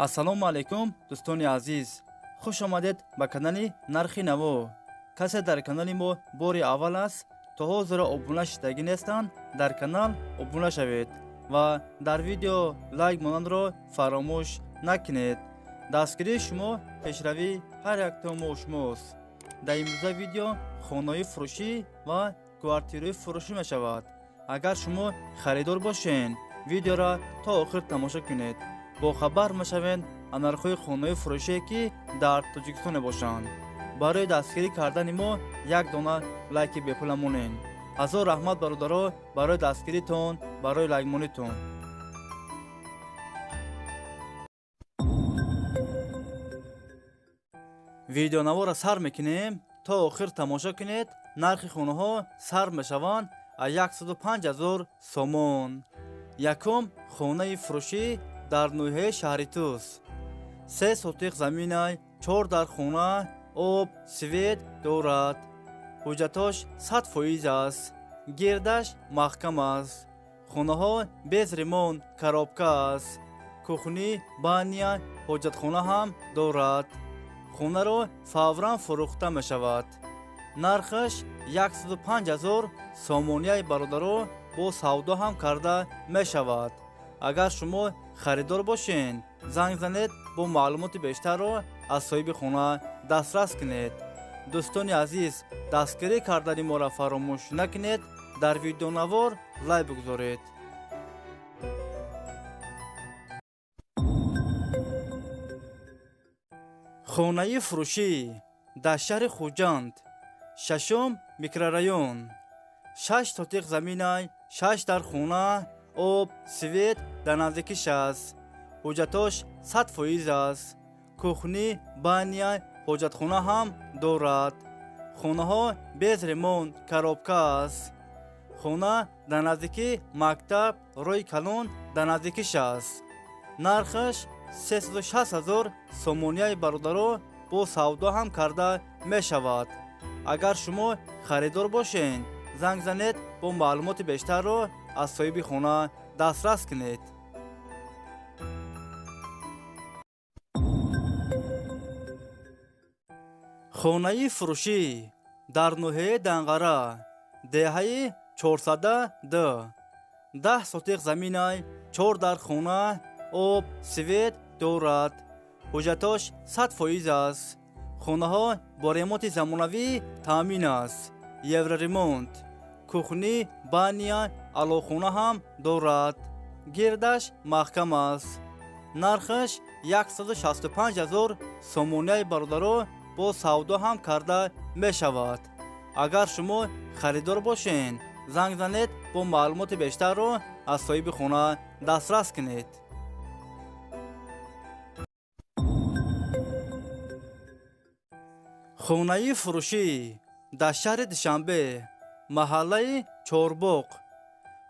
Ассалому алайкум, дӯстони азиз, хуш омадед ба канали Нархи Наво. Касе дар канали мо бори аввал аст, то ҳозира обуна шидагӣ нестанд, дар канал обуна шавед ва дар видео лайк монанро фаромӯш накунед. Дастгирии шумо пешравии ҳар якто мо шумост. Дар имрӯза видео хонаҳои фурӯшӣ ва квартираҳои фурӯшӣ мешавад. Агар шумо харидор бошед, видеоро то охир тамошо кунед, бохабар мешавед аз нархҳои хонаҳои фурӯшие, ки дар Тоҷикистон мебошанд. Барои дастгирӣ кардани мо як дона лайки бепула монед. Ҳазор раҳмат, бародаро, барои дастгиритон, барои лайкмонитон. Видеонаворро сар мекунем, то охир тамошо кунед. Нархи хонаҳо сар мешаванд аз 105 000 сомон. Якум хонаи фурӯшӣ дар ноҳияи Шаҳритӯс, 3 сотиқ заминай, чор дар хона, об, свет дорад. Ҳуҷҷатош 100% аст, гирдаш маҳкам аст. Хонаҳо без ремонт, коробка аст. Кухни, баня, ҳоҷатхона ҳам дорад. Хонаро фавран фурӯхта мешавад. Нархаш 105 000 сомонияи, бародаро, бо савдо ҳам карда мешавад. Агар шумо харидор бошед, занг занед, бо маълумоти бештарро аз соҳиби хона дастрас кунед. Дӯстони азиз, дастгирӣ кардани моро фаромӯш накунед, дар видеонавор лайк бигузоред. Хонаи фурӯшӣ дар шаҳри Хуҷанд, шашум микрорайон, 6 сотиқ заминай, шаш дар хона, об, свет дар наздикиш аст. Ҳуҷҷатош 100% аст. Кухни, баня, ҳоҷатхона ҳам дорад. Хонаҳо без ремонт, коробка аст. Хона дар наздикӣ мактаб, роҳи калон дар наздикиш аст. Нархаш 360 000 сомонияи, бародаро, бо савдо ҳам карда мешавад. Агар шумо харидор бошед, занг занед, бо маълумоти бештарро аз соҳиби хона дастрас кунед. Хонаи фурӯшӣ дар ноҳияи Данғара, деҳаи Чорсада д, 10 сотиқ заминай, чор дар хона, об, свет дорад. Ҳуҷҷатош 100% аст. Хонаҳо бо ремонти замонавӣ таъмин аст, евроремонт. Кухни, баня, аловхона ҳам дорад. Гирдаш маҳкам аст. Нархаш 165 000 сомонияи, бародаро, бо савдо ҳам карда мешавад. Агар шумо харидор бошед, занг занед, бо маълумоти бештарро аз соҳиби хона дастрас кунед. Хонаи фурӯшӣ дар шаҳри Душанбе, маҳаллаи Чорбоғ,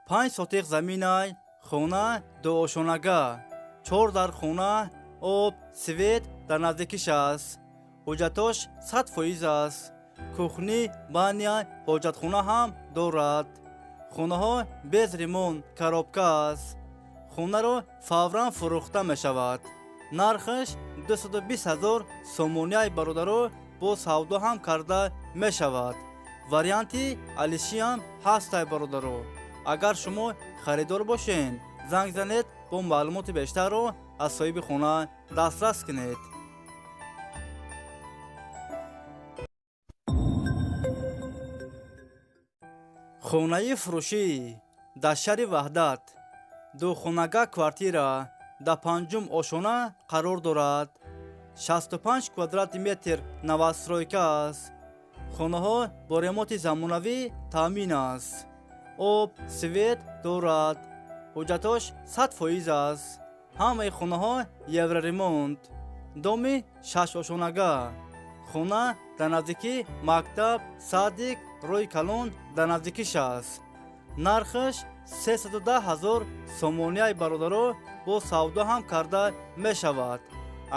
5 сотиқ заминай, хона дуошонага, чор дар хона, об, свет дар наздикиш аст. Ҳуҷҷатош 100% аст. Кухни, баня, ҳоҷатхона ҳам дорад. Хонаҳо без ремонт, коробка аст. Хонаро фавран фурӯхта мешавад. Нархаш 220 000 сомонияи, бародаро, бо савдо ҳам карда мешавад. Варианти алишиам ҳастай, бародаро. Агар шумо харидор бошед, занг занед, бо маълумоти бештарро аз соҳиби хона дастрас кунед. Хонаи фурӯшӣ дар шаҳри Ваҳдат, духонага квартира дар панҷум ошона қарор дорад. 65 квадрати метр, новостройка аст. Хонаҳо бо ремонти замонавӣ таъмин аст. Об, свет дорад. Ҳуҷҷатош 100% аст. Ҳамаи хонаҳо евроремонт. Доми шашошонага. Хона дар наздикӣ мактаб, садик, роҳи калон дар наздикиш аст. Нархаш 310 000 сомонияи, бародаро, бо савдо ҳам карда мешавад.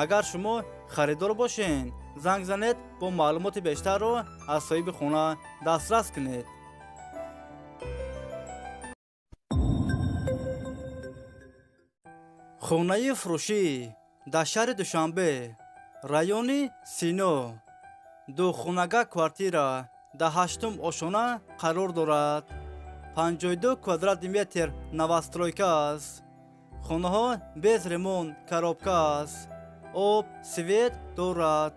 Агар шумо харидор бошед, занг занед, бо маълумоти бештарро аз соҳиби хона дастрас кунед. Хонаи фурӯшӣ Дар шаҳри Душанбе, райони Сино, духонага квартира дар ҳаштум ошона қарор дорад. 52 квадрати метр новостройка аст. Хонаҳо без ремонт, коробка аст. Об, свет дорад.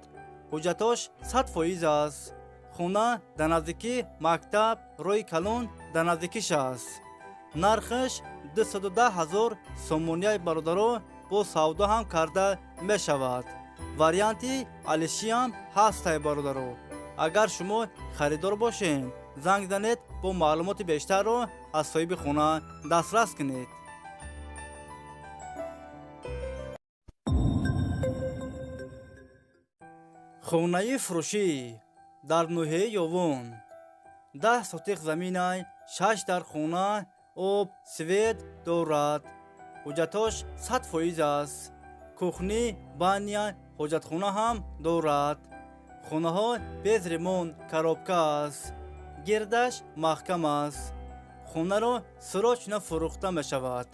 Ҳуҷҷатош 100% аст. Хона дар наздикии мактаб, роҳи калон дар наздикиш аст. Нархаш 210 ҳазор сомонияи бародаро, бо савдо ҳам карда мешавад. Варианти алишиам ҳастай, бародаро. Агар шумо харидор бошед, занг занед, бо маълумоти бештарро аз соҳиби хона дастрас кунед. Хонаи фурӯшӣ дар ноҳияи Ёвон, 10 сотиқ заминай, шаш дар хона, об, свет дорад. Ҳуҷҷатош 100% аст. Кухня, баня, ҳоҷатхона ҳам дорад. Хонаҳо без ремонт, коробка аст. Гирдаш маҳкам аст. Хонаро срочно фурӯхта мешавад.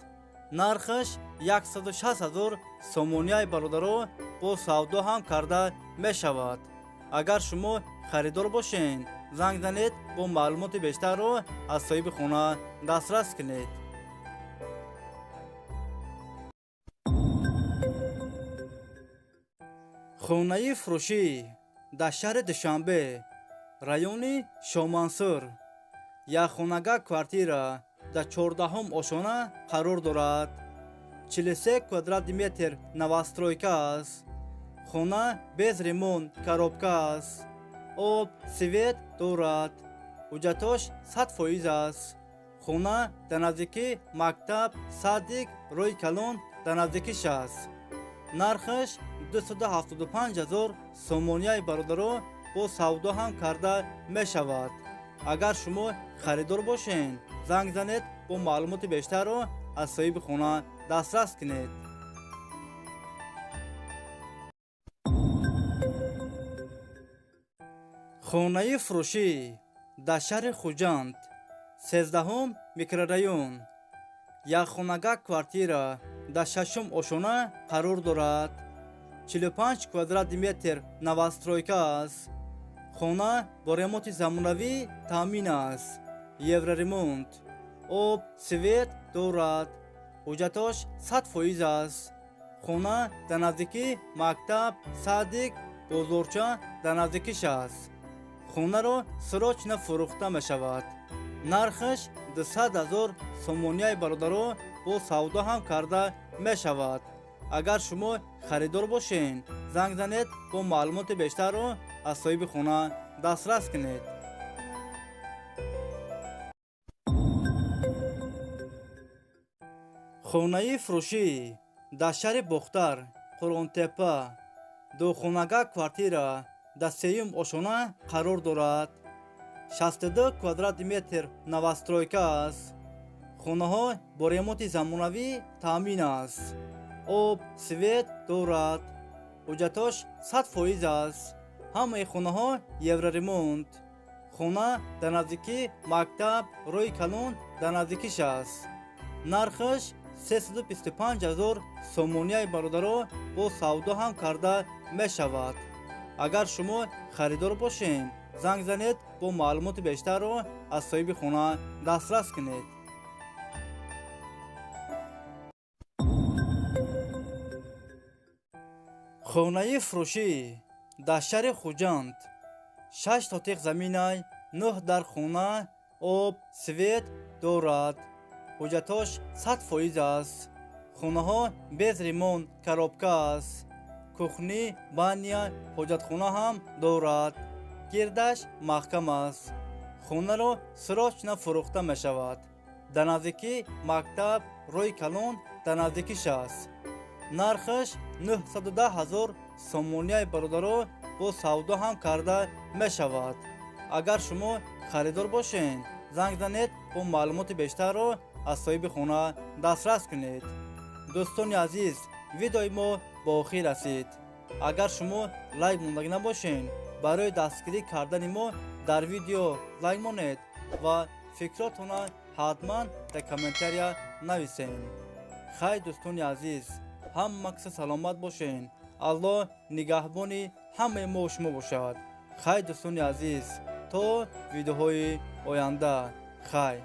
Нархаш 160 ҳазор сомонияи бародаро, бо савдо ҳам карда мешавад. Агар шумо харидор бошед, занг занед, бо маълумоти бештарро аз соҳиби хона дастрас кунед. Хонаи фурӯшӣ дар шаҳри Душанбе, райони Шомансур, якхонага квартира дар 14-ҳум ошона қарор дорад. 43 квадрати метр новостройка аст. Хона без ремонт, коробка аст. Об, свет дорад. Ҳуҷҷатош 100% аст. Хона дар наздикии мактаб, садик, роҳи калон дар наздикиш аст. Нархаш 275 ҳазор сомонияи бародаро, бо савдо ҳам карда мешавад. Агар шумо харидор бошед, занг занед, бо маълумоти бештарро аз соҳиби хона дастрас кунед. Хонаи фурӯшӣ дар шаҳри Хуҷанд, 13-ҳум микрорайон, якхонага квартира дар шашум ошона қарор дорад. 45 квадрати метр новостройка аст. Хона бо ремонти замонавӣ таъмин аст, евроремонт. Об, свет дорад. Ҳуҷҷатош 100% аст. Хона дар наздикии мактаб, садик, бозорча дар наздикиш аст. Хонаро срочно фурӯхта мешавад. Нархаш 200 ҳазор сомонияи бародаро, бо савдо ҳам карда мешавад. Агар шумо харидор бошед, занг занед, бо маълумоти бештарро аз соҳиби хона дастрас кунед. Хонаи фурӯшӣ дар шаҳри Бохтар, Қурғонтеппа, духонага квартира дар сеюм ошона қарор дорад. 62 квадрати метр новостройка аст. Хонаҳо бо ремонти замонавӣ таъмин аст. Об, свет дорад. Ҳуҷҷатош 100% аст. Ҳамаи хонаҳо евроремонт. Хона дар наздикии мактаб, роҳи калон дар наздикиш аст. Нархаш 325 ҳазор сомонияи бародаро, бо савдо ҳам карда мешавад. Агар шумо харидор бошед, занг занед, бо маълумоти бештарро аз соҳиби хона дастрас кунед. Хонаи фурӯшӣ дар шаҳри Хуҷанд, шаш сотиқ заминай, нӯҳ дар хона, об, свет дорад. Ҳуҷҷатош 100% аст. Хонаҳо без ремонт, коробка аст. Кухня, баня, ҳоҷатхона ҳам дорад. Гирдаш маҳкам аст. Хонаро срочно фурӯхта мешавад. Дар наздикии мактаб, роҳи калон дар наздикиш аст. Нархаш 910 ҳазор сомонияи бародаро, бо савдо ҳам карда мешавад. Агар шумо харидор бошед, занг занед, бо маълумоти бештарро аз соҳиби хона дастрас кунед. Дӯстони азиз, видеои мо ба охир расид. Агар шумо лайк мондагӣ набошед, барои дастгирӣ кардани мо дар видео лайк монед ва фикротонро ҳатман дар комментария нависед. Хайр, дӯстони азиз, Ҳама каса саломат бошен. Аллоҳ нигаҳбони ҳамаи мо шумо бошад. Хай, дӯстони азиз, то видеоҳои оянда, хай.